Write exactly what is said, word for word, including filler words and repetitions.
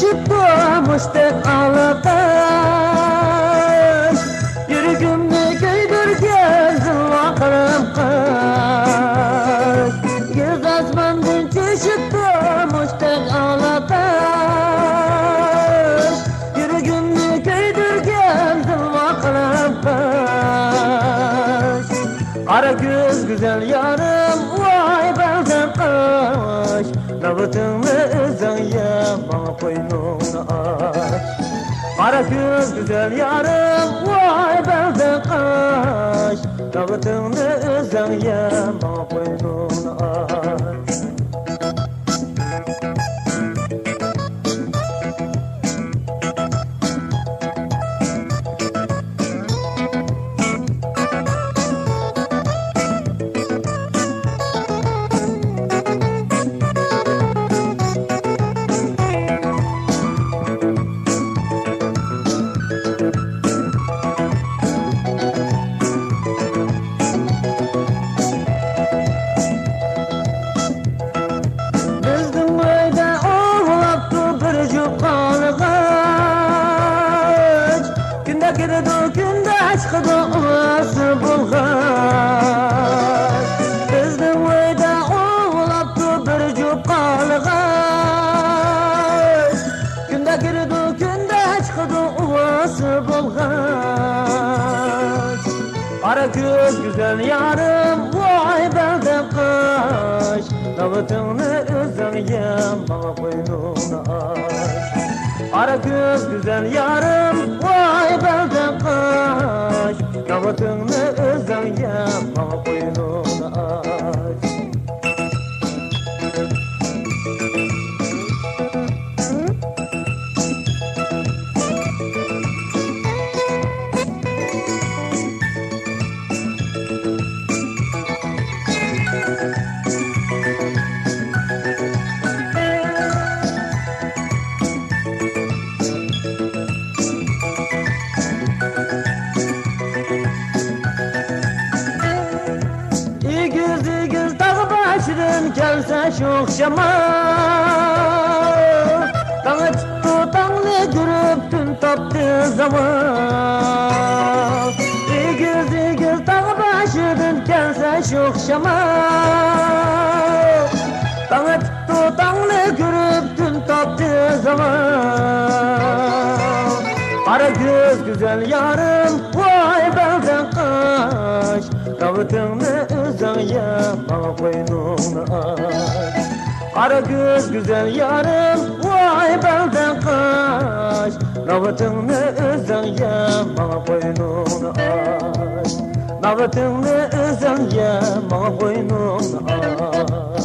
چىقتى مۇشتەك ئالا قاش، يۈرىكىمنى كۆيدۈرگەن زىلۋا قارام قاش. يىلتىز ئاسماندىن چۈشۈپتۇ مۇشتەك ئالا قاش، يۈرىكىمنى كۆيدۈرگەن زىلۋا قارام قاش. قارا كۆز گۈزەل يارىم، ۋاي بەلدەم قاش، ناۋىتىڭنى ئۆزۈڭ يە، ماڭا قوينۇڭنى ئاچ. قارا كۆز گۈزەل يارىم، ۋاي بەلدەم قاش، ناۋىتىڭنى ئۆزۈڭ يە، ماڭا قوينۇڭنى ئاچ. بىزنىڭ ئۆيدە ئوۋلاپتۇ بىر جۈپ قارلىغاچ. كۈندە كىرىدۇ، كۈندە چىقىدۇ ئۇۋىسى بولغاچ. بىزنىڭ ئۆيدە ئوۋلاپتۇ بىر جۈپ قارلىغاچ. كۈندە كىرىدۇ، كۈندە چىقىدۇ ئۇۋىسى بولغاچ. قارا كۆز گۈزەل يارىم، ۋاي بەلدەم قاش، ناۋىتىڭنى ئۆزۈڭ يە، ماڭا قوينۇڭنى ئاچ. قارا كۆز گۈزەل يارىم، ۋاي بەلدەم قاش، ناۋىتىڭنى ئۆزۈڭ يە، ماڭا قوينۇڭنى ئاچ. ئېگىز-ئېگىز تاغ باشىدىن كەلسە شوخ شامال، تاڭ ئېتىپتۇ تاڭنى كۆرۈپ، كۈن تاپتى زاۋال. ئېگىز-ئېگىز تاغ باشىدىن كەلسە شوخ شامال، تاڭ ئېتىپتۇ تاڭنى كۆرۈپ، كۈن تاپتى زاۋال. قارا كۆز گۈزەل يارىم، ۋاي بەلدەم قاش، ناۋىتىڭنى ئۆزۈڭ يە، ماڭا قوينۇڭنى ئاچ. قارا كۆز گۈزەل يارىم، ۋاي بەلدەم قاش، ناۋىتىڭنى ئۆزۈڭ يە، ماڭا قوينۇڭنى ئاچ. ناۋىتىڭنى ئۆزۈڭ يە، ماڭا قوينۇڭنى ئاچ.